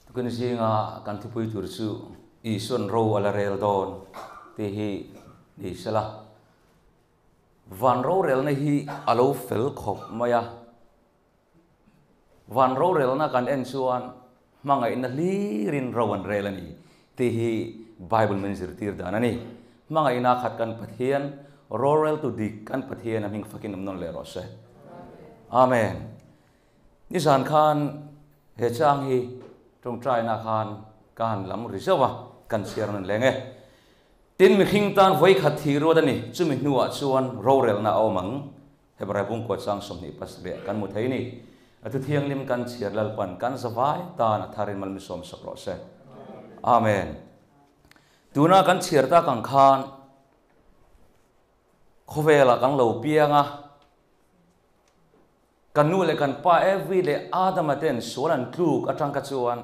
Tukin zinga kan thupui tur chu Isuan ro a la rel dawn tih hi ni sela. Van rorelna hi a lo fel khawp mai a. Van rorelna kan en chuan hmangaihna hlirin ro an rel a ni tih hi Bible min zirtir dan a ni. Hmangaihna khat kan Pathian, roreltu dik kan Pathian a hming fakin awm nawn leh rawh se. Amen. Nizan khan he chang hi tawngtaina khan ka han lam ri zauh a, kan chhiar nawn leng e. Tin, mihring tan vawikhat thih ruat a ni, chumi hnuah chuan rorelna a awm ang. Hebrai bungkua chang 27 kan hmu thei ni. A thu thianghlim kan chhiar Lalpan kan zavai tan a tharin malmisawm sak rawh se. Amen. Tuna kan chhiar tak ang khan khawvelah kan lo piang a, Kan nu leh kan pa Evi leh Adama ten sual an tluk atang kha chuan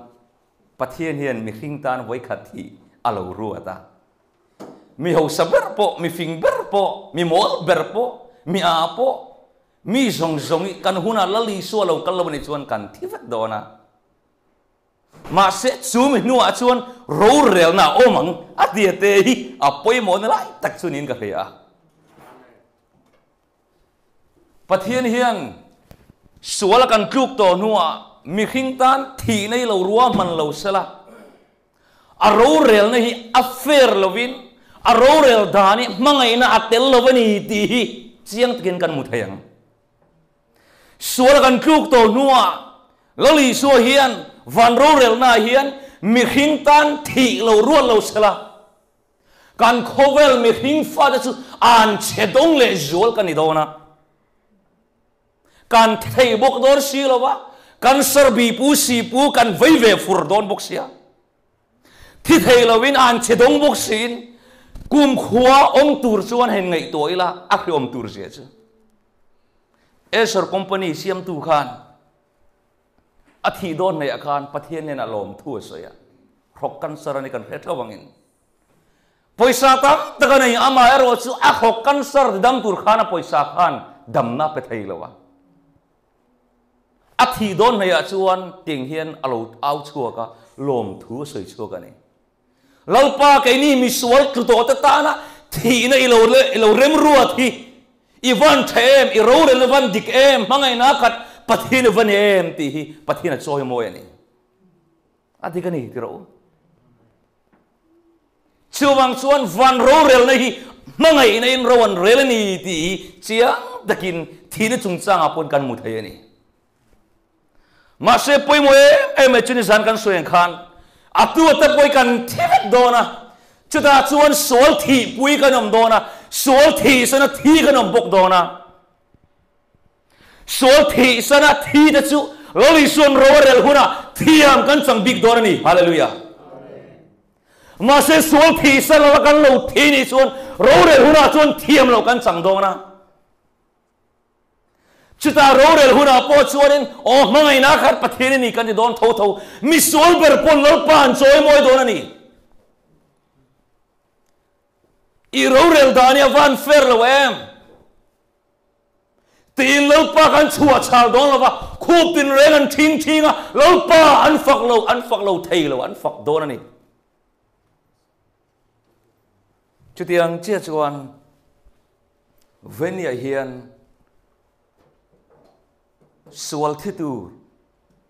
Pathian hian mihring tan vawikhat hi a lo ruat a. Mi hausa ber pawh, mi fing ber pawh, mi mawl ber pawh, mi a pawh, mi zawng zawng hi kan hunah Lal Isua lo kal lo anih chuan kan thi vek dawn a. Mahse chu mi hnuah chuan rorelna a awm ang a tia te hi a pawimawhna lai tak chu niin ka hria a. Pathian hian sual a kan tluk tawh hnuah mihring tan thih nei lo ruahman lo sela, a rorelna hi a fair lovin a rorel dan hi hmangaihna a tel lo a ni tih hi chiang takin kan hmu thei ang. Sual a kan tluk tawh hnuah Lal Isua hian van rorelnaah hian mihring tan thih lo ruat lo sela, Kan khawvel mihring fate chu an che dawng leh zual ka ni dawn a, kan thei bawk dawn si lo va, kan sarbi pu si pu kan vei ve fur dawn bawk sia. Thi thei lovin an che dawng bawk siin kumkhua awm tur chuan heng ngaihtuah ila a hreawm tur zia chu. Acer company siamtu khan A thih dawn hnaihah khan Pathian hnenah lawmthu a sawi a, hrawk cancer a ni kan hre theuh angin. Pawisa tam tak a nei, amaherawh chu a hrawk cancer ti dam tur khan a pawisa khan damna a pe thei lo a. A thih dawn hnaihah chuan tiang hian a lo au chhuak a, lawmthu a sawi chhuak a ni. Lalpa keini misual tlu tawh te tana thihna i lo i lo remruat hi i van tha em, i rorel i van dik em, hmangaihna khat Pathian i va ni em tih hi Pathian a chawi mawi a ni. A dik a ni ti rawh u. Chuvang chuan van rorelna hi hmangaihna in ro an rel a ni tih hi chiang takin thihna chungchangah pawn kan hmu thei a ni. Mahse pawimawh em em mai chu nizan kan sawi ang khan a tu ata pawi kan thi vek dawn a, chutah chuan sual thihpui kan awm dawn a, sual thihsana thi kan awm bawk dawn a. Sual thihsana thi te chu Lal Isuan ro a rel hunah thiam kan chang bik dawn a ni. Hallelujah. Mahse sual thihsan lova kan lo thi nih chuan rorel hunah chuan thiam loh kan chang dawn a. Chutah rorel hunah pawh chuanin, Aw hmangaihna khat Pathian a ni kan ti dawn tho tho, misual ber pawn Lalpa an chawi mawi dawn a ni. I rorel dan hi a van fair lo em? Tiin Lalpa kan chhuah chhal dawn lo va, khup tin reng an thing thing a, Lalpa an fak lo, an fak lo thei lo, an fak dawn a ni. Chutiang chiah chuan Venia hian sual thi tur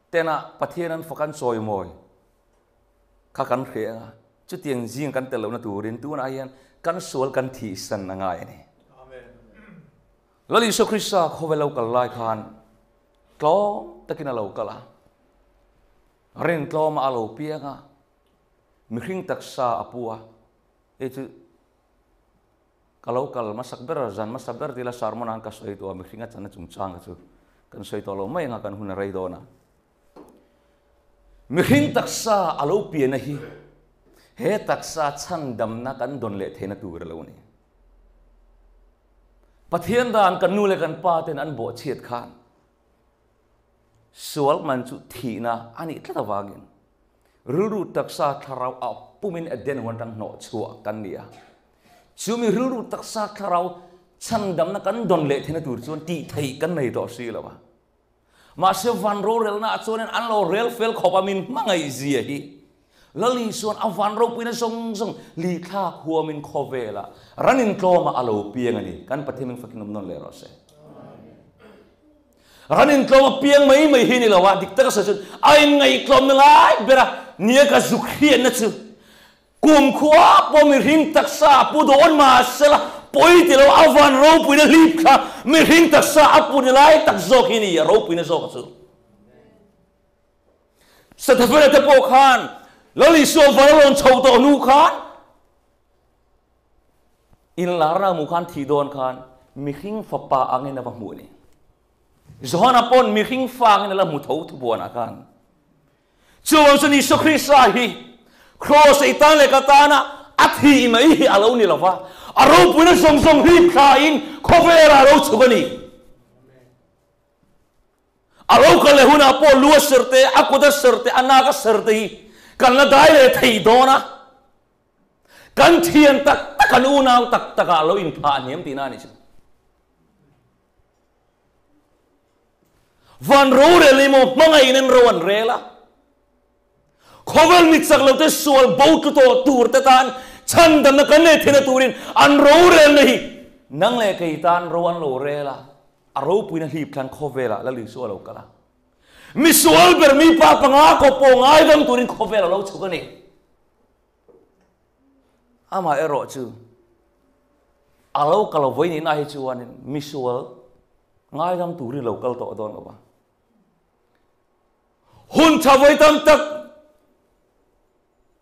tena Pathian an fak an chawimawi kha kan hre ang a, chutiang zing kan tel lohna turin tunah hian kan sual kan thihsan a ngai a ni. Lal Isua Krista khawvel lo kal lai khan tlawm takin a lo kal a, rintlawma a lo piang a, mihring taksa a pu a, hei chu Ka lo kal hmasak ber, zan hmasa ber tila sermon an ka sawi tawh a, mihring a channa chungchang kha chu kan sawi tawh lo mai anga kan hun a rei dawn a. Mihring taksa a lo pianna hi he taksa chhandamna kan dawn leh theihna tur a lo ni. Pathian dan kan nu leh kan pa ten an bawhchhiat khan sual man chu thihna a nih tlat avangin rilru taksa thlarau a pumin Eden huan atang hnawh chhuah kan ni a. Chumi rilru taksa thlarau chhandamna kan dawn leh theihna tur chuan tih theih kan nei tawh si lo a. Mahse van rorelna ah chuanin an lo rel fel khawp a min hmangaih zia hi. Lal Isuan a van ropuina zawng zawng li thlak huamin khawvelah ran intlawmah a lo piang a ni. Kan Pathian ming fakin awm nawn leh rawh se. Ran intlawm a piang mai mai hi ni lo a, dik taka sawi chuan a inngaihtlawmna lai ber a nia ka zuk hriatna chu Kumkhua pawh mihring taksa a pu dawn mahsela pawi ti lo a van ropuina hlip kha mihring taksa a pu ni lai tak zawk hi ni a ropuina zawk chu. Sathafela te pawh khan Lal Isua van a rawn chho tawh hnu khan inlarna hmuh khan thih dawn khan mihring fapa angin a va hmuh a ni. Johana pawn mihring fa angin a la hmu tho thubuanah khan. Chuvang chuan Isua Krista hi Kraws ei tan leh ka tana a thih mai hi a lo ni lo va, a ropuina zawng zawng hlip thlain khawvelah a lo chhuk a ni. A lo kal leh hunah pawh lu a ser te, a kut a ser te, a nak a ser te hi kan la dai leh thei dawn a. Kan thian tak tak, kan unau tak takah a lo inphah hniam tihna a ni chu. Van rorel emaw hmangaih in ro an rel a, khawvel mi chak lo te sual bo tlu tawh tur te tan chhandamna kan nei theihna turin an rorelna hi nang leh kei tan ro an lo rel a, a ropuina hlip thlan khawvelah Lal Isua a lo kal a. Mi sual ber mi pa panga kawp pawh ngaidam turin khawvel a lo chhuk a ni. Amah erawh chu a lo kal vawi nihna hi chuanin misual ngaidam turin lo kal tawh dawn lo va. Hun tha vawi tam tak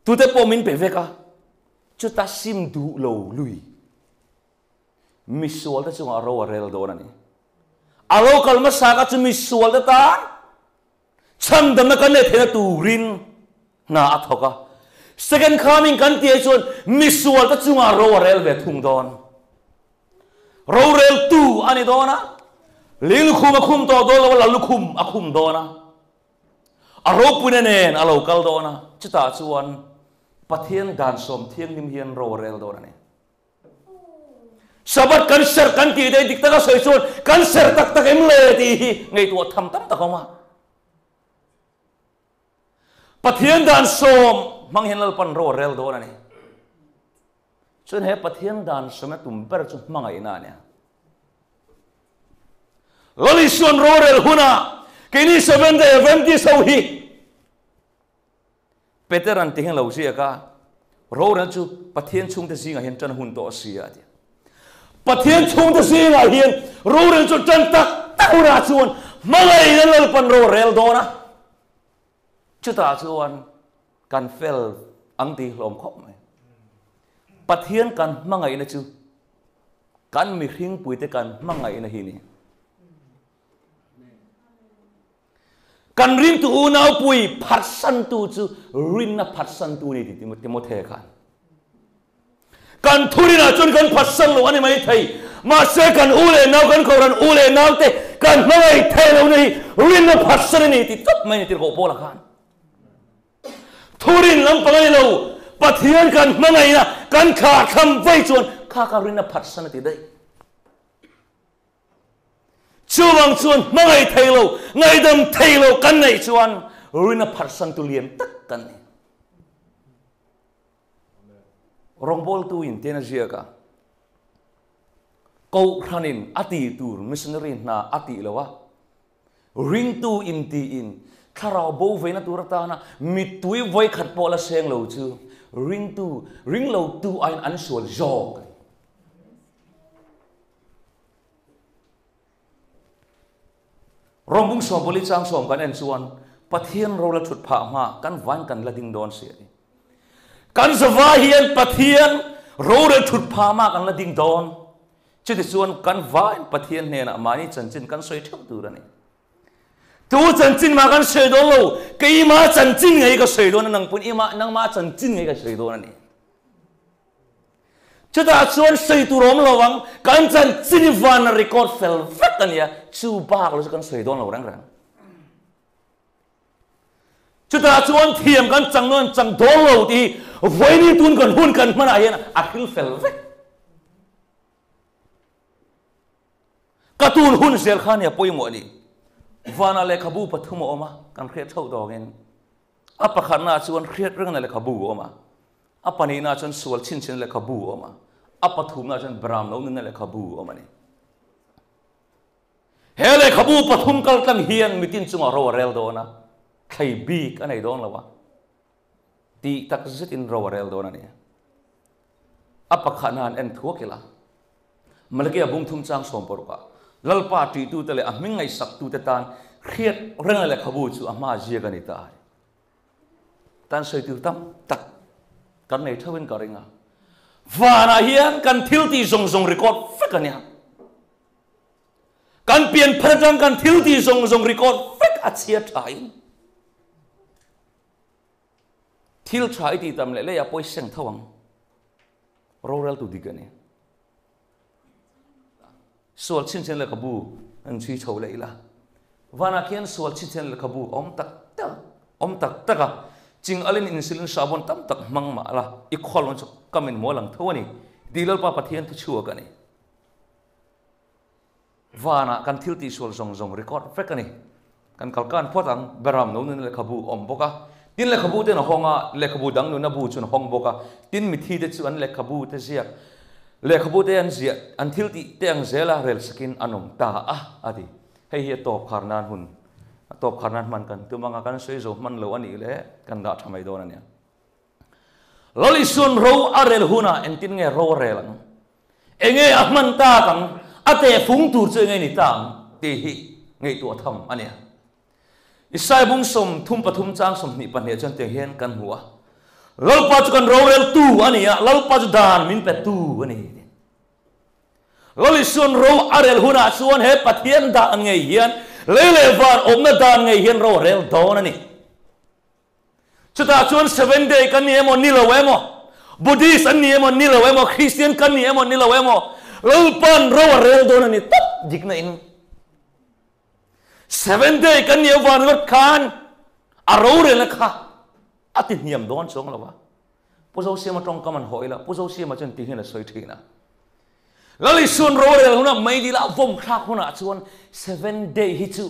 tute pawh min pe vek a, chuta sim duh lo lui misual te chungah ro a rel dawn a ni. A lo kal hmasa kha chu misual te tan Chhandamna kan neih theihna turin hna a thawk a. Second coming kan tih ai chuan misual te chungah ro a rel ve thung dawn. Roreltu a ni dawn a, lingkhum a khum tawh dawn lo a, lalukhum a khum dawn a, a ropuina nen a lo kal dawn a, chutah chuan Pathian dan sawm thianghlim hian ro a rel dawn a ni. Sabbath kan serh kan tih daih dik taka sawi chuan kan serh tak tak em le tih hi ngaihtuah tham tam tak a awm a. Pathian dan sawm hmang hian Lalpan ro a rel dawn a ni. Chuan he Pathian dan sawmna tum ber chu hmangaihna a nia. Lal Isuan rorel hunah keini Seventh Day Adventist ho hi Peter an ti hian lo ziak a, Rorel chu Pathian chhungte zingah hian tan hun tawh a si a, a ti. Pathian chhungte zingah hian rorel chu tan tak tak hunah chuan hmangaihna Lalpan ro a rel dawn a, chutah chuan kan fel ang tih hlawm khawp mai. Pathian kan hmangaihna chu kan mihringpuite kan hmangaihna hi ni. Kan rintu unaupui phatsantu chu rinna phatsantu ni ti Timothy khan. Kan thurinah chuan kan phatsan lo a ni mai thei. Mahse kan u leh nau, kan kohhran u leh nau te kan hmangaih thei lo na hi rinna phatsan a ni ti tawp mai ni tirhkoh Paula khan. Thurin lampang a ni lo, Pathian kan hmangaihna kan thlahthlam vai chuan kha kha rinna phatsan a ti daih. Chuvang chuan hmangaih thei lo, ngaihdam thei lo kan neih chuan rin a pharsan tu lian tak kan ni. Rawngbawltu in tian a ziak a, Kohhranin a tih tur missionary hna a tih lo a, ringtu in tiin thlarau bo veina tur atana mittui vawikhat pawh la seng lo chu ringtu, ringlotu aiin an sual zawk a ni. Rawng bung 40 chang 10 kan en chuan Pathian ro la thut phah hma kan van kan la ding dawn si a ni. Kan zava hian Pathian rorel thut phah hma kan la ding dawn. Chuti chuan kan vain Pathian hnenah mahni chanchin kan sawi theuh tur a ni. Tu chanchin mah kan sawi dawn lo, keimah chanchin ngei ka sawi dawn a, nang pawhin imah nangmah chanchin ngei ka sawi dawn a ni. Chutah chuan sawi tur awm lo ang, kan chanchin hi van a record fel vek a nia, chu bak lo chu kan sawi dawn lo reng reng. Chutah chuan thiam kan chang nawn chang dawn lo tih hi vawiini tun kan hun kan hmanah hian a hril fel vek. Ka tun hun zel kha nia pawimawh a ni. Vana lehkhabu pathum a awm a, kan hriat theuh tawngin. A pakhatnaah chuan hriat rengna lehkhabu a awm a, a pahnihnaah chuan sual chhinchhiahna lehkhabu a awm a, a pathumnaah chuan Bram lo nunna lehkhabu a awm a ni. He lehkhabu pathum kal tlang hian mitin chungah ro a rel dawn a, thlei bik a nei dawn lo a, tih tak zetin ro a rel dawn a ni. A pakhatna an en thuak ila, Malakia bung thum chang sawm parukah Lalpa ṭihtute leh a hming ngaihsaktute tan hriat rengna lehkhabu chu a hma ziak a ni ta a ni. Tan sawi tur tam tak kan nei theuhin ka ring a. Vanah hian kan thil tih zawng zawng record vek a nia. Kan pian phat atang kan thil tih zawng zawng record vek a chhia thain thil tha i tih tam leh leiah pawisa seng tho ang. Roreltu dik a ni. Sual chhinchhian lehkhabu an chhui chho leh ila. Vanah khian sual chhinchhian lehkhabu awm tak tak awm tak tak a. Ching alin insulin sahbawn tam tak hmang mah la, i khual lawn chu ka min mual ang tho a ni. Tih Lalpa Pathian thu chhuak a ni. Vanah kan thil tihsual zawng zawng record vek a ni. Kan kal kan phawt ang, Beram no nuna lehkhabu awm bawk a. Tin lehkhabu ten a hawng a, lehkhabu dang nuna bu chuan a hawng bawk a. Tin mithi te chu an lehkhabu te ziak, lehkhabu te an ziah, an thil tih te ang zela rel sakin an awm ta a, a ti. Hei hi a tawp khar nan hun, a tawp khar nan hman kan tum ang a, kan sawi zo hman lo a nih leh kan dah tha mai dawn a nia. Lal Isuan ro a rel hunah engtin nge ro a rel ang? Enge a hman tak ang? A tehfung tur chu enge ni ta ang? Tih hi ngaihtuah tham a nia. Isai bung 33 chang 22 chuan tiang hian kan hmu a, Lalpa chu kan roreltu a ni a, Lalpa chu dan min petu a ni. Lal Isuan ro a rel hunah chuan he Pathian dan ngei hian lei leh van awmna dan ngei hian ro a rel dawn a ni. Chutah chuan Seven Day kan ni emaw ni lo emaw, Buddhist an ni emaw ni lo emaw, Christian kan ni emaw ni lo emaw, Lalpa'n ro a rel dawn a ni tawp dikna in. Seven Day kan ni avang ringawt khan a rorelna kha a ti hniam dawn chuang lo a. Pu Zosiama tawngkam an haw ila, Pu Zosiama chuan ti hian a sawi thin a. Lal Isuan rorel hunah meidil a vawm thlak hunah chuan Seven Day hi chu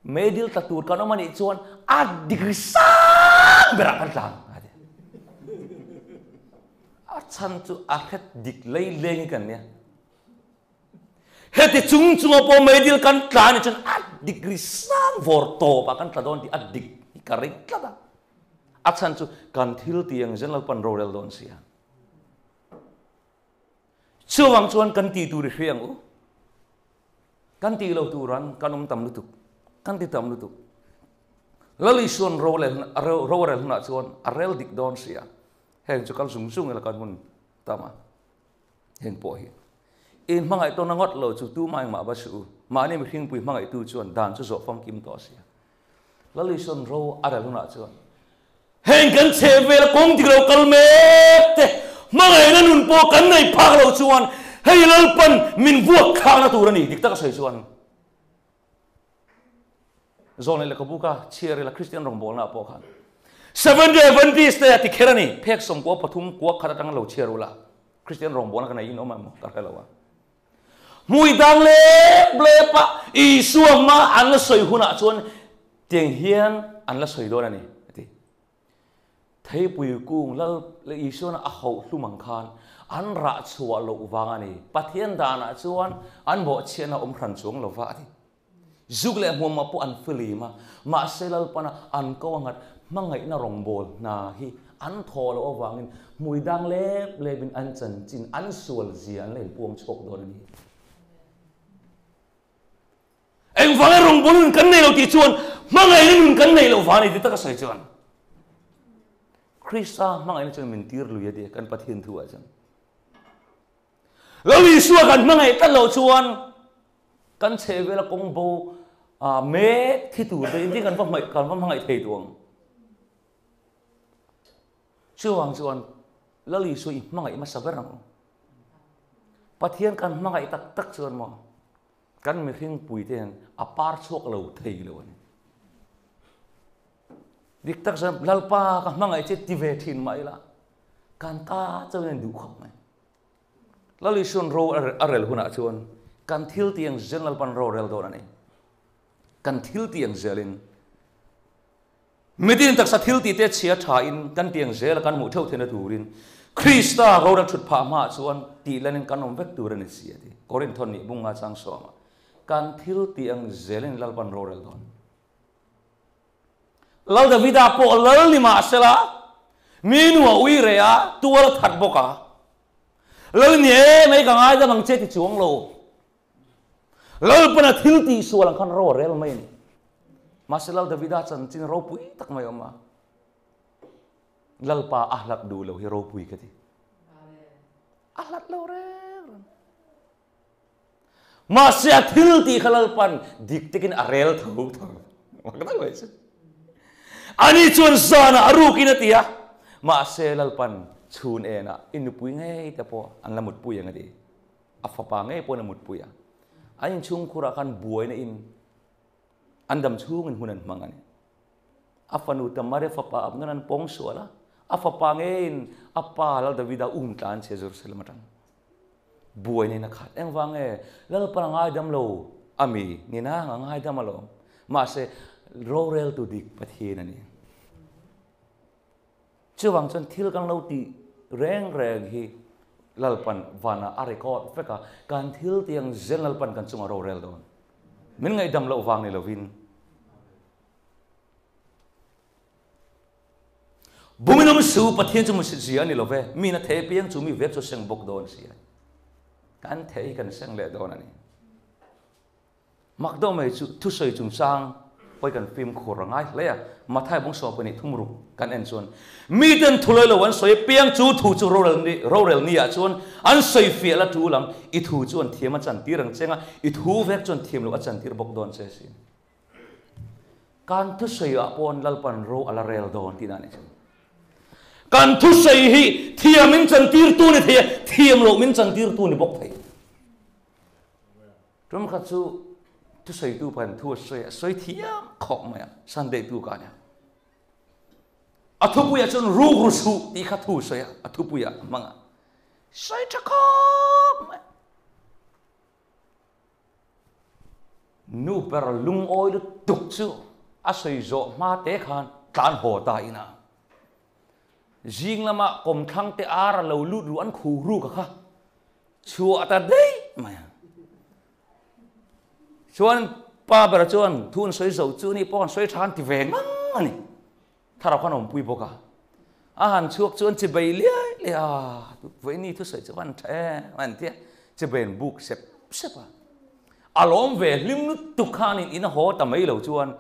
Meidil tla tur kan awm a nih chuan a degree sang berah kan tlang a ti. A chhan chu a hret dik lei leng hi kan nia. Heti chung chunga pawh meidil kan tla a nih chuan a degree sang vawr tawpah kan tla dawn tih a dik hi ka ring tlat a. A chhan chu kan thil tih ang zen Lalpan rorel dawn sia. Chuvang chuan kan tih tur i hria ang u. Kan tih lo turan kan awm tam lutuk, kan ti tam lutuk. Lal Isuan ro leh ro a rel hunah chuan a rel dik dawn si a, heng chu kal zung zung ila kan hun tam a, heng pawh hi. In hmangaih tawna ngawt lo chu tumah engmah va suh u, mahni mihringpui hmangaihtu chuan dan chu zawh famkim tawh si a. Lal Isuan ro a rel hunah chuan heng kan chheh vel kawng dik lo kal mek te hmangaihna nun pawh kan nei phak lo chuan hei Lalpan min vuak thlakna tur a ni dik tak a sawi chuan Zawn leh lehkhabu ka chhiar ila Kristian rawngbawlna ah pawh khan Seventh Day Adventist te a ti kher a ni phek 13 kua khat atang lo chhiar ula Kristian rawngbawlna ka nei in awm em ka hre lo a Hmui dang lep lep a Isua hma an la sawi hunah chuan tiang hian an la sawi dawn a ni, a ti. Theipui kung Lal Isuana a hauh hlum ang khan an rah chhuah loh vang a ni. Pathian danah chuan an bawhchhiatna awm hran chuang lo va, a ti. Zuk leh hmuamah pawh an filim a, mahse Lalpana an ko a nghat hmangaihna rawngbâwl hna hi an thaw loh avangin hmui dang lep lepin an chanchin, an sual zia an la inpuang chhuak dawn a ni. Engvanga rawngbâwl nun kan nei lo tih chuan hmangaihna nun kan nei loh vang a ni ti taka sawi chuan Krista hmangaihna chuan min tir lui a ti kan Pathian thu ah chuan. Lo Isua kan hmangaih tlat loh chuan kan chhehvela kawng bo mek thi tur te engtin kan va hmaih kan va hmangaih thei duh ang. Chuvang chuan Lal Isua i hmangaih hmasa ber ang. Pathian kan hmangaih tak tak chuan maw kan mihring pui te hian a par chhuak lo thei lo a ni. Dik tak chuan Lalpa ka hmangaih che ti ve thin mah ila kan ta chauhin an duh khawp mai. Lal Isuan ro a rel hunah chuan kan thil tiang zen Lalpan ro rel dawn a ni. Kan thil tih ang zelin mitin taksa thil tih te chhia tha in kan tih ang zela kan hmuh theuh theihna turin Krista rorel thut phah hmaah chuan tih lanin kan awm vek tur a ni si a ti. Korinthon nih bunga chang sawma kan thil tih ang zelin Lalpan rorel dawn. Lal Davida pawh lal ni mahsela mi nu a ui reh a, tual a that bawk a. Lal ni e mai ka ngaidam ang che ti chuang lo. Lalpana thil tih sual ang khan ro a rel mai a ni. Mahse Lal Davida chanchin ropui tak mai a awm a. Lalpa a hlat duh lo hi ropui ka ti. A hlat lo reng reng. Mahse a thil tih kha Lalpan dik takin a rel tho tho. Mak tak mai chu. Ani chuan zanah a rukin a ti a, mahse Lalpan chhun enah i nupui ngei te pawh an la mutpui ang a ti. A fapa ngei pawhin a mutpui a. An inchhungkhurah khan buaina in an dam chhungin hun an hmang a ni. A fanu Tamar-i fapa Abner an pawng sual a, a fapa ngeiin a pa Lal Davida um tlan chhe Jerusalem atang. Buaina in a khat. Engvang nge? Lalpan a ngaidam lo a mi? Ni nang a ngaidam alawm. Mahse, roreltu dik Pathian a ni. Chuvang chuan thil kan lo tih reng reng hi Lalpan vanah a record vek a, kan thil tiang zel Lalpan kan chungah rorel dawn. Min ngaihdam loh vang ni lovin. Bumin awm su, Pathian chu musit zia a ni lo ve, mi na thei apiang chu mi vek chu seng bawk dawn si a. Kan thei kan seng leh dawn a ni. Mak deuh mai chu thusawi chungchang pawi kan fimkhur a ngai hle a, Mathai bung 23 ruk kan en chuan miten thu lawi lo an sawi apiang chu thu chu rorel ni rorel ni ah chuan an sawi fiah la tul ang, i thu chuan thiam a chantir ang cheng a, i thu vek chuan thiam loh a chantir bawk dawn che sin. Kan thusawi ah pawn Lalpan ro a la rel dawn tihna a ni chu. Kan thusawi hi thiam min chantir tu ni thei a, thiam loh min chantir tu ni bawk thei. Tum khat chu thusawitu pakhat thu a sawi a, sawi thiam khawp mai a, Sunday tu ka nia. A thupuiah chuan ruk ru suh tih kha thu sawi a, a thupuiah a hmang a. Sawi tha khawp mai. Nu ber lungawi lutuk chu a sawi zawh hma te khan tlan haw ta ina. Zing lama kawmthlang te ar a lo lut ru an khu ruk a kha. Chhuah ta daih mai a. Chuan pa ber chuan thu an sawi zo chu ni pawh an sawi tha an ti ve ngang a ni. Thlarau khan a awmpui bawk a. A han chhuak chuan chibei liai liai a, vawiini thusawi chu van tha em an ti a, chibei an buk sep sep a. A lawm ve hlim lutuk khanin in a haw ta mai lo chuan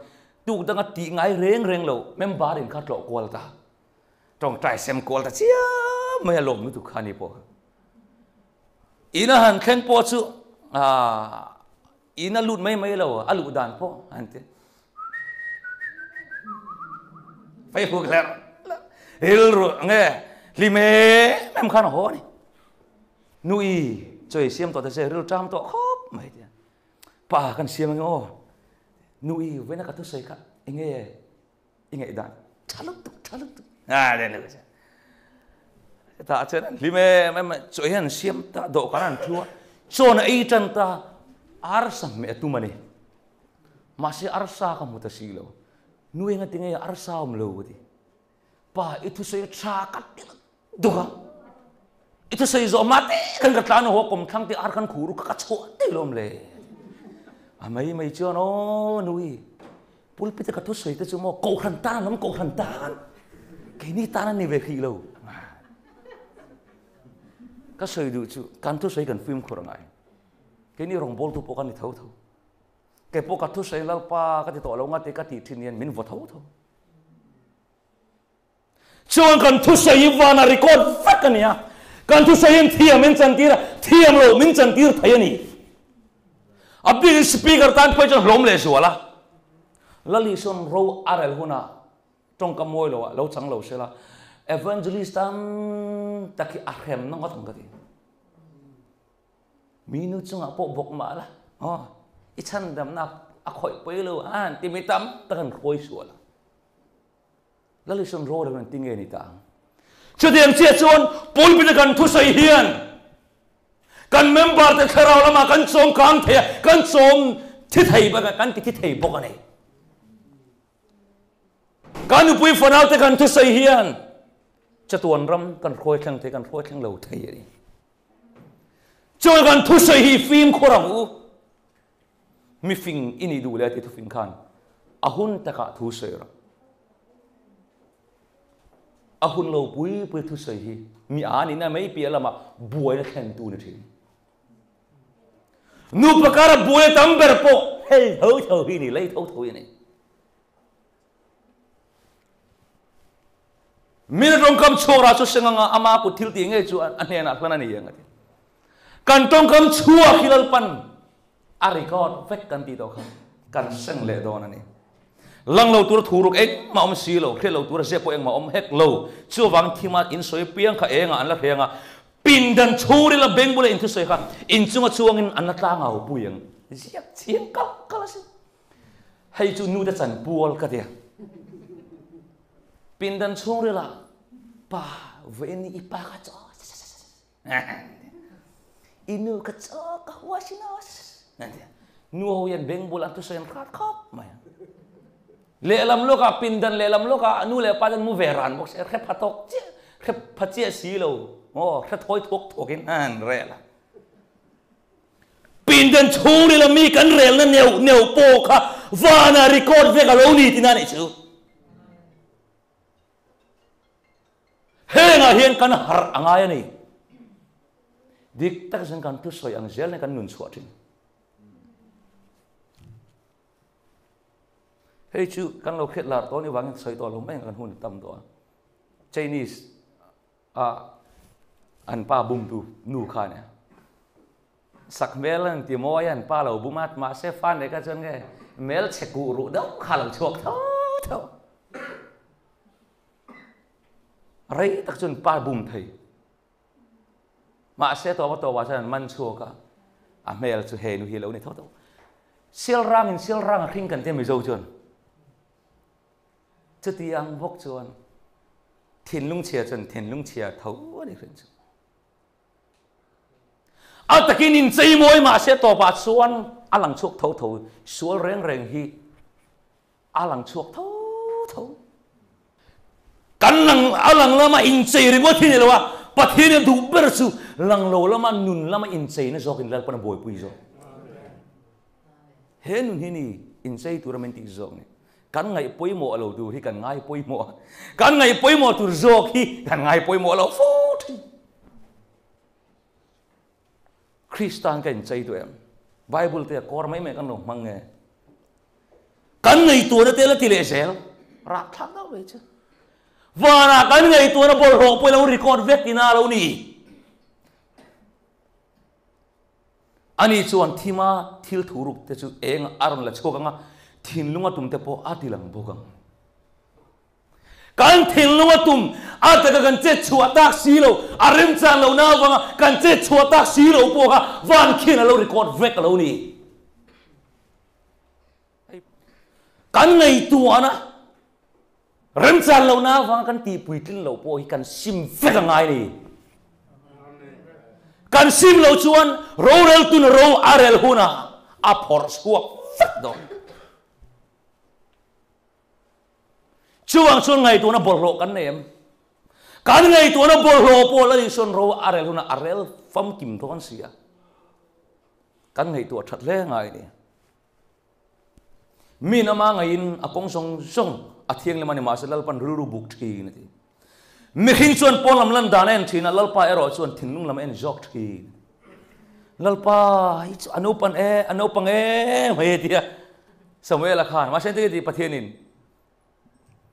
tuk danga tih ngai reng reng lo member in kha tlawh kual ta. Tawngtai sem kual ta chiam mai a lawm lutuk kha ni pawh. In a han thleng pawh chu in a lut mai mai lo a luh dan pawh han ti. Facebook hler rilru nge hlim em em khan a haw a ni. Nui chawi siam tawh ta che ril ṭam tawh khawp mai tia. Pa kan siam ange aw. Nui vawiina ka thusawi kha enge i ngaihdan tha lutuk tha lutuk a le le ta chuan an hlim em em chaw hian an siam ta dawhkan an thu a chawn a ei tan ta arsa hmeh a tum a ni mahse arsa ka hmu ta si lo nu enga tinge arsa awm lo ka ti pa i thusawi tha ka ti duk a i thusawi zawh hma te khan ka tlan haw kawm thlang te ar khan khur ka ka chhuah te lawm le a mai mai chuan aw nui pulpit ka thusawi te chu maw kohhran tan lam kohhran tan keini tan an ni ve hrih lo ka sawi duh chu kan thusawi kan fimkhur angai keini rawngbawltu pawh kan ni tho tho kei pawh ka thusawi lalpa ka ti tawh lo nga te ka tih thin hian min vaw tho tho Chuan kan thusawi hi vana record vek a ni a, kan thusawi hian thiam min chantir a, thiam loh min chantir thei a ni. A bikin speaker tan phei chuan hlawm leh zual a. Lali sawn ro a rel hunah tawngka mawi loh ah lo chang lo se la, evangelist tam tak hi a hrem na ngawt ang ka ti. Mi nu chungah pawh bawk mah la, aw, i chhandamna a khawih pawi lo a ti mi tam tak an hruai sual a. Lalison ro lo an ti nge ni ta ang. Chutiang chiah chuan pulpit a kan thusawi hian kan member te thlarau lamah kan chawm kang thei a, kan chawm Thi thei bak kan ti thi thei bawk a ni. Kan nupui fanau te kan thusawi hian chatuan ram kan hruai thleng thei kan hruai thleng lo thei a ni. Chuan kan thusawi hi fimkhur ang u. Mifing i nih duh le ti thufing khan a hun takah thu sawi rawh. A hun lo pui pui thusawi hi mi a nihna mai piah lamah buaina thlentu ni thin. Nupa kara buaina tam ber pawh hei tho tho hi ni, lei tho tho hi ni. Min tawngkam chhuak ra chu seng anga ama kut thil tih ngei chu a hnenah hlan a ni ang a ti. Kan tawngkam chhuak hi Lalpan a record vek kan tih tawh kha kan seng leh dawn a ni. Lang lo tura thu ruk engmah awm si lo, hriat lo tura zep pawh engmah awm hek lo. Chuvang thima in sawi piang kha engah an la hreng a, pindan chhungril a beng bula inthusawi kha inchunga chuangin an la tlangau pui ang. Ziak chiang kal kal a si. Hei chu nu te chan pual ka tia. Pindan chhungril ah pa vawiin ni i pa kha chaw I nu ka chaw ka hua sin aw. Nu ho hian beng bul an thusawi an hrat khawp mai. Lehlam lawkah pindan lehlam lawkah nu leh pa ten mu ve ran bawk se hre pha tawk chiah hre pha chiah si lo aw hre thawi thuak thuak in an rel a. Pindan chhungril a mi kan relna neuh neuh pawh kha vanah record vek a lo ni tina nih chu. Hengah hian kan harh a ngai a ni. Dik tak chuan kan thusawi ang zel in kan nun chhuah thin. Hei chu kan lo hriat lar tawh ni vangin sawi tawh lo mai ang kan hun tam tawh a. Chinese a an pa bumtu nu kha nia. Sak hmel an ti mawi a an pa lo bum a, mahse fa nei kha chuan nge hmel chhe kuh ruh deuh kha lo chhuak tho tho. Rei tak chuan pa bum thei. Mahse tawpa tawpa chuan an man chhuak a, a hmel chu he nu hi lo ni tho tho. Sial rang in sial rang a hring kan tia Mizo chuan. Chuti ang bawk chuan thinlung chhia chuan thinlung chhia tho a ni hrin chu. A takin inchei mawi mahse tawpah chuan a lang chhuak tho tho, sual reng reng hi a lang chhuak tho tho. Kan lang a lang lama inchei ringawt hi ni lo a, Pathian a duh ber chu lang lo lama nun lama incheina zawkin Lalpan a buaipui zawk. He nun hi ni inchei tura min tih zawk ni. Kan ngaih pawimawh lo tur hi kan ngai pawimawh a, kan ngaih pawimawh tur zawk hi kan ngai pawimawh lo fo thin. Kristan ka inchei duh em? Bible te a kawr mai mai kan lo hmang nge? Kan ngaihtuahna te la ti leh zel, rahthlak deuh mai chu. Vanah kan ngaihtuahna bawlhhlawh pawh i lo record vek ina lo ni. Ani chuan thima thil thu ruk te chu eng a rawn la chhuak ang a, thinlung a tum te pawh a ti lang bawk ang. Kan thinlung a tum a taka kan chet chhuah tak si lo, a remchan lo na avanga kan chet chhuah tak si lo pawh kha van khian a lo record vek a lo ni. Kan ngaihtuahna remchan lohna avanga kan tihpuitlin loh pawh hi kan sim vek a ngai ni. Kan sim loh chuan roreltun ro a rel hunah a phawrh chhuak vek dawn. Chuvang chuan ngaihtuahna bawlhhlawh kan nei em? Kan ngaihtuahna bawlhhlawh pawh la Isuan ro a rel hunah a rel famkim dawn si a. Kan ngaihtuah that hle ngai ni. Mi nama ngaiin a kawng zawng zawng a thianghlim a ni mahse Lalpan rilru buk thin a ti. Mihring chuan pawn lam lan dan a en thin a, Lalpa erawh chuan thinlung lam a en zawk thin. Lalpa hi chu a naupan e, a naupang e mai a ti a. Samuela khan mahse engtin nge ti Pathianin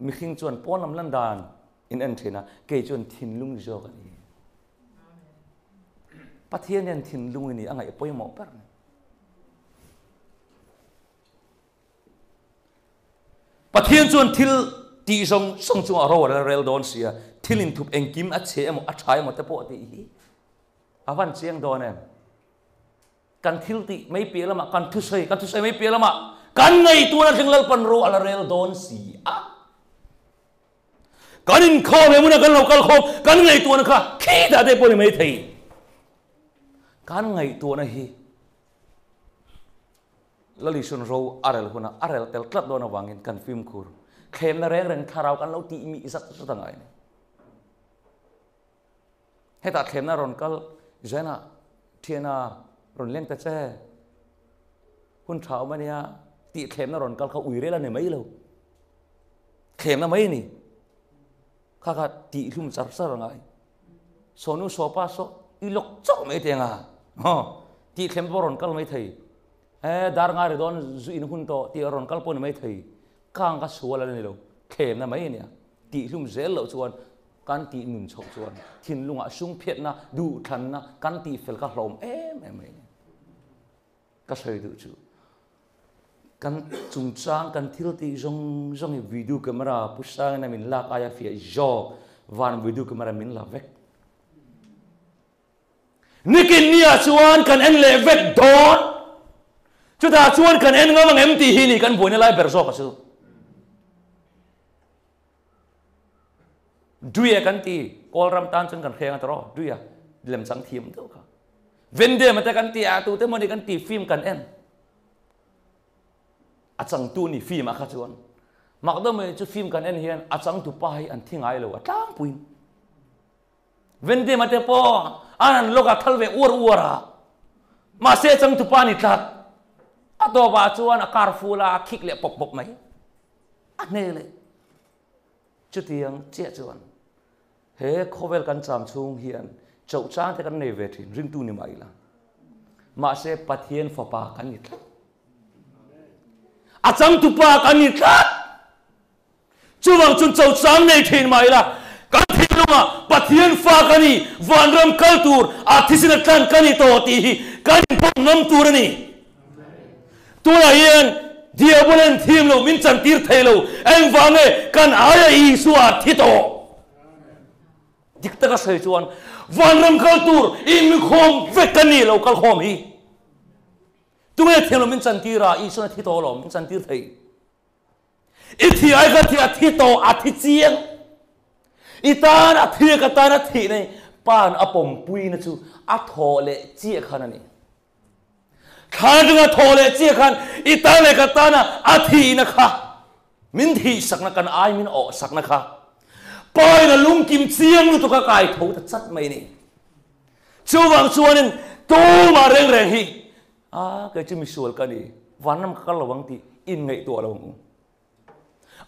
mihring chuan pawn lam lan dan in en thin a, kei chuan thinlung zawk a ni. Pathian hian thinlung i ni a ngaih pawimawh ber ni. Pathian chuan thil tih zawng zawng chungah ro a rel rel dawn si a, thil inthup engkim a chhe emaw a tha emaw te pawh tih hi a van chiang dawn em? Kan thil tih mai piah lamah kan thusawi, kan thusawi mai piah lamah kan ngaihtuahna thleng Lalpan ro a la rel dawn si a. Kan inkhawm he hmunah kan lo kal khawm, kan ngaihtuahna kha khitah te pawh ni mai thei. Kan ngaihtuahna hi. Lalisun ro a rel hunah a rel tel tlat dawn avangin kan fimkhur thlemna reng reng thlarau kan lo tih mih zat zat a ngai a ni. Hetah thlemna rawn kal Zena thiana rawn leng ta che hun tha awm a nia tih thlemna rawn kal kha ui rel a ni mai lo. Thlemna mai a ni. Kha kha tih hlum char char a ngai. Sawnu sawpa saw i lawk chauh mai teng a. Tih thlem pawh rawn kal mai thei. E dar ngai ri dawn zu in hun tawh tih rawn kal pawh ni mai thei. Kang kha sual a ni lo. Thlemna mai a nia. Tih hlum zel loh chuan kan tih nun chhoh chuan thinlungah sungphiatna, duhthlanna kan tih fel kha hlawm em em mai a ni. Ka sawi duh chu kan chungchang kan thil tih zawng zawng hi video camera pu sangin a min lak aia fiah zawk van video camera min la vek. Nikin nia chuan kan en leh vek dawn. Chutah chuan kan en ngam ang em tih hi ni kan buaina lai ber zawk a chu. Duia kan ti, Kawlram tan chuan kan hreng a tawrh aw, Duia lemchang thiam deuh kha. Vendem te kan ti a, tute mawni kan ti film kan en. A changtu ni film ah kha chuan. Mak deuh mai chu film kan en hian a changtu pa hi an thi ngai lo a tlangpuiin. Vendem te pawh an an lawk a thal ve uar uar a. Mahse changtu pa ni tlat. A tawpah chuan a kar ful a, a khik leh pawp pawp mai. A hne leh. Chutiang chiah chuan he khawvel kan cham chhung hian chauh chang te kan nei ve thin, ringtu ni mah ila. Mahse Pathian fapa kan ni tlat. A changtupa kan ni tlat. Chuvang chuan chauh chang nei thin mah ila kan thinlungah Pathian fa ka ni, vanram kal tur a thisina tlan ka ni tawh tih hi kan inpawm ngam tur a ni. Tunah hian Diabolen thim lo min chantir thei lo, engvang nge kan aia Isua a thi tawh? Dik taka sawi chuan vanram kal tur inmikhawm vek ka ni lo kal khawm hi. Tunge thiam lo min chantir a, Isua a thi tawh lo min chantir thei. I thi ai ka thi a thi tawh a thi chiang. I tan a thi ka tan a thih nei pan a pawmpui na chu a thaw leh chiah khan a ni. Thla atanga thaw leh chiah khan i tan leh ka tana a thihna kha min thihsakna kan ai min awhsakna kha pain a lungkim chiang lutuk a kai tho ta chat mai ni. Chuvang chuanin tumah reng reng hi a kei chu misual ka ni vanram ka kal lo ang tih inngaihtuah lo ang u.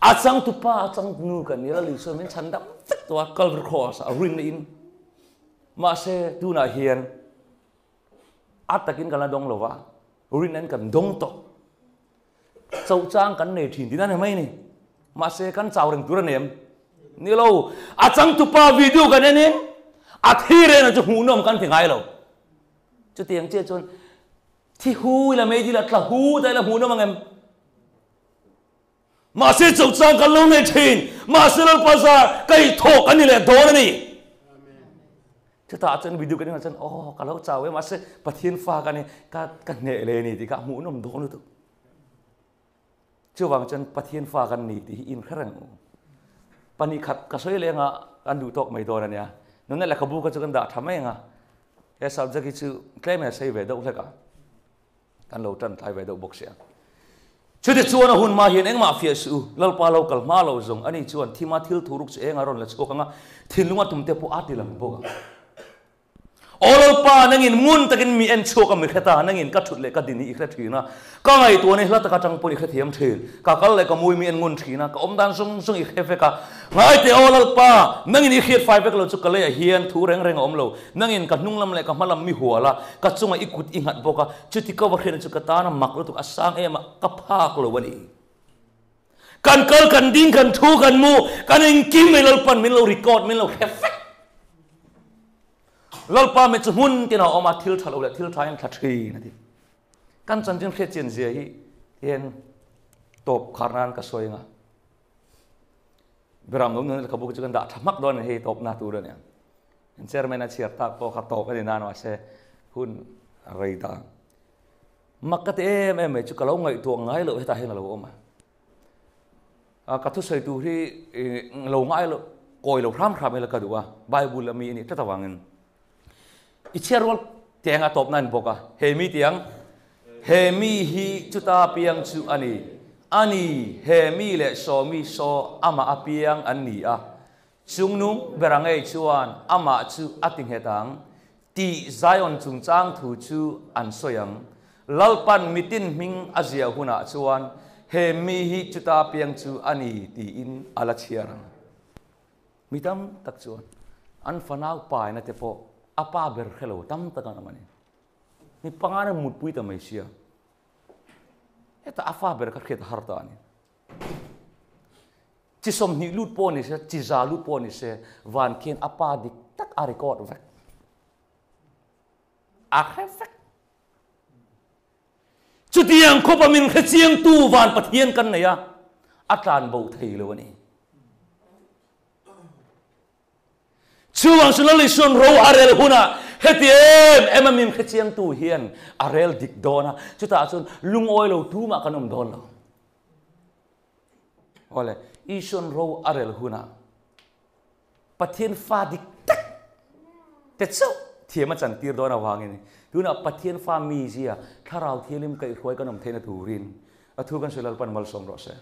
A changtupa a changtunu kan ni la Isua min chhan dam vek tawh a Calvary Cross a rinna in mahse tunah hian A takin kan la dawng lo va, rin an kan dawng tawh. Chauh chang kan nei thin tihna ni mai ni. Mahse kan chau reng tur a nem. Ni lo, a changtupa video kan en in a thi reng chu hmuhnawm kan ti ngai lo. Chutiang chiah chuan thi hu ila mei dil a tla hu ta ila hmuhnawm ang em? Mahse chauh chang kan lo nei thin. Mahse Lalpa zar ka ithawk a ni leh dawn a ni. Chutah chuan video kan en chuan aw ka lo chau e mahse Pathian fa ka ni ka ka hneh le ni tih kha hmuhnawm dawn lutuk. Chuvang chuan Pathian fa kan ni tih hi inhre reng u. Pahnih khat ka sawi leng a kan duh tawk mai dawn a nia. Nunna lehkhabu kha chu kan dah tha mai ang a. He subject hi chu tlem in a sei ve deuh hlek a. Kan lo tan tlai ve deuh bawk sia. Chuti chuan a hun hma hian engmah fiah suh u, Lalpa lo kal hma lo zawng ani chuan thima thil thu ruk chu eng a rawn la chhuak ang a, thinlung a tum te pawh a ti lang bawk ang. Aw Lalpa, nangin ngun takin mi en chhuak a mi hre ta, nangin ka thut leh ka din hi i hre thin a, ka ngaihtuah ni hla taka tang pawn i hrethiam thin, ka kal leh ka mui mi en ngun thin a, ka awm dan zawng zawng i hre vek a. Ngaite aw Lalpa, nangin i hriat fai vek lo chu ka leiah hian thu reng reng a awm lo, Nangin ka hnung lam leh ka hma lam mi hual a, ka chungah i kut i nghat bawk a, chuti ka va hriatna chu ka tan a mak lutuk a sang em a, ka phak lo a ni. Kan kal, kan ding, kan thu, kan mu, kan engkim mai Lalpan min lo record, min lo hre vek. Lalpa mi chu hmun tin a awm a, thil tha lo leh thil tha in thla thin a ti. Kan chanchin hriat chian zia hi hian tawp khar nan ka sawi anga. Beram lo nun lehkhabu chu kan dah tha hmak dawn a ni hei tawp na tur a nia. An chairman a chhiar tak pawh kha tawp a ni nan mahse hun a rei ta. Mak ka ti em em mai chu ka lo ngaihtuah ngai loh hetah hian a lo awm a. A ka thusawi tur hi lo ngai lo kawi lo hram hram ila ka duh a Bible a mi a nih tlat avangin. I chhiar rual tiang a tawp na a ni bawk a he mi tiang. He mi hi chuta piang chu a ni. A ni, he mi leh saw mi saw amah a piang an ni a. Chungnung ber a ngei chuan amah chu a ti nghet ang tih Zion chungchang thu chu an sawi ang. Lalpan mitin hming a ziah hunah chuan he mi hi chuta piang chu a ni tiin a la chhiar ang. Mi tam tak chuan an fanau paina te pawh a pa ber hre lo tam tak an awm a ni. Mi panga na mutpui ta mai sia. Heta a fa ber kha hriat a har ta a ni. Chi 20 lut pawh ni se, chi 100 lut pawh ni se, van khian a pa dik tak a record vek. A hre vek. Chutiang khawpa min hre chiangtu van Pathian kan nei a, a tlan bo thei lo a ni. Chuvang chu Lal Isuan ro a rel hunah heti em em a min hre chiangtu hian a rel dik dawn a, chutah chuan lungawi lo tumah kan awm dawn lo. Awle, Isuan ro a rel hunah Pathian fa dik tak te chauh thiam a chantir dawn avangin tunah Pathian fa mizia Thlarau Thianghlim kaihhruai kan awm theihna turin a thu kan sawi Lalpan malsawm rawh se.